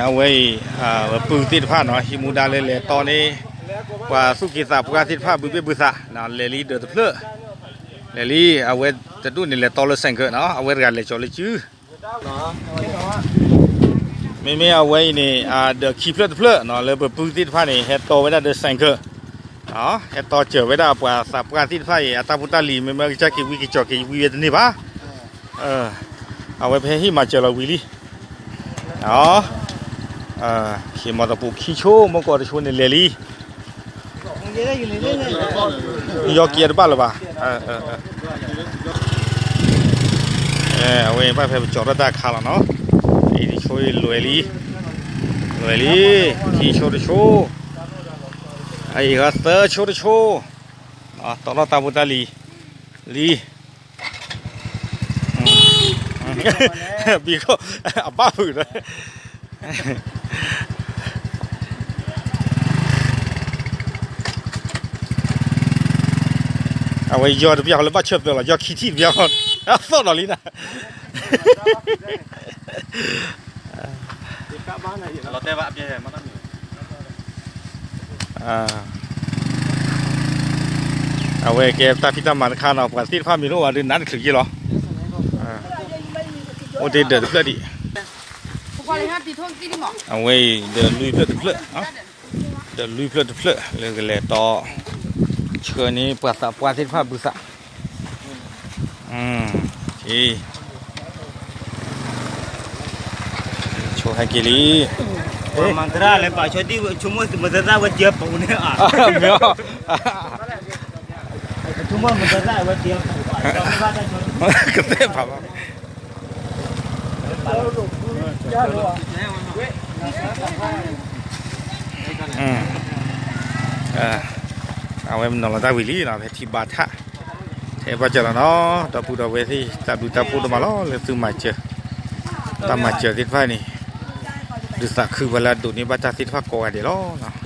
အဝဲအံၤ ပပုၢ်သ့ၣ်တဖၣ်နီၤ ဟံးမူဒါလၢလဲၤတီန့ၢ် ပှၤသူၣ်က့သးပှၢ်သ့ၣ်တဖၣ် ဘုဘ့ၣ်ဘုသး လဲၤလံဒီးတဖျၢၣ် လဲၤလံ အဝဲတဒူၣ်န့ၣ်လဲၤတီလၢ ဆိုင်ကယ် နီၤ အဝဲတဂၤလဲၤကၠီၤလၢစု မ့မ့ၢ်အဝဲအံၤန့ၣ် ဒီးခံဖျၢၣ်တဖျၢၣ်နီၤ လၢပပုၢ်သ့ၣ်တဖၣ်န့ၣ် ဟဲတီဝဲဒၣ်ဒီး ဆိုင်ကယ် ဟဲတီစၢၤဝဲဒၣ်ပှၤသးပှၢ်သ့ၣ်တဖၣ်အံၤ အတၢ်ဖိတၢ်လံၤ မ့မ့ၢ်ကစၢ်က့ၤဝံက့ၤကၠီၤက့ၤဝံဝဲတန့ၢ်ဘၣ် အဝဲဖဲဟ့ၣ်မၤစၢၤလီၤဝံၤလံ ခ့မီၤသပူၤခံဆိ မီၢ်ကီၢ်တဆိန့ၣ်လဲၤလံ ယီက့ၤတဘၣ်လၢၤဘၣ် အဝဲဘၣ်ဖဲပကၠီၤထီၣ်တၢ်ခါလီၤနီၤ အံၤတဆိလွဲၤလံ လွဲၤလံ ခံဆိတဆိ အံၤဂီၤသၢဆိတဆိ တီထီၣ်တၢ်ဖိတၢ်လံၤလံ ဘံၣ်ခိၣ် အဘၣ်ဖုးဒီး အဝဲယီၤတပျၢ်ဃီလၢဘၣ်ဆၢၣ်ပျၢၤလီၤ ယီၤခံထံၣ်တပျၢ်ဃီ အသီၣ်ဒီးလံနၤ အဝဲကဲတၢ်ဖံးတၢ်မၤတခါနီၤ ပှၤသ့ၣ်တဖၣ်မ့ၢ်တအိၣ်ဘၣ်ဒီးနးတချုးယ့ၢ်လီၤ အိၣ်တ့ၢ်ဒၢးတဖျၢၣ်ဒံး အဝဲအံၤဒီးလွံၢ်ဖျၢၣ်တဖျၢၣ် ဒီးလွံၢ်ဖျၢၣ်တဖျၢၣ်လၢကလဲၤတီ ဆှၢန့ၢ်ပှၤသးပှၢ်သ့ၣ်တဖၣ်ဘုသး ဆိဟဲက့ၤလံ မၤသရၣ်လၢပာ်ဆိဒံၣ်ဝဲ ဆိကမိၣ်မၤသရၣ်ဝဲတံၤပူၤန့ၣ် မ့ၢ် ဆိကမိၣ်မၤသရၣ်ဝဲတံၤပူၤ ကသ့ၣ်ဖးဘၣ် အဝဲမနီၤလီၤတၢ်ဝံၤလံနီၤ ဖဲထံဘါထၣ် ထဲပှၤကၢၤလီၤနီၤ ဒီပုၢ်ဒီဝဲၢ်သ့ၣ် တၢ်ဘျုးတၢ်ဖှိၣ်ဒိၣ်မးလီၤ လၢသုမၤစၢၤ တၢ်မၤစၢၤသ့ၣ်တဖၣ်န့ၣ် ဒုးသးခုပှၤလၢအဒိးန့ၢ်ဘၣ်တၢ်သ့ၣ်တဖၣ်ကိးဂၤဒဲးလီၤ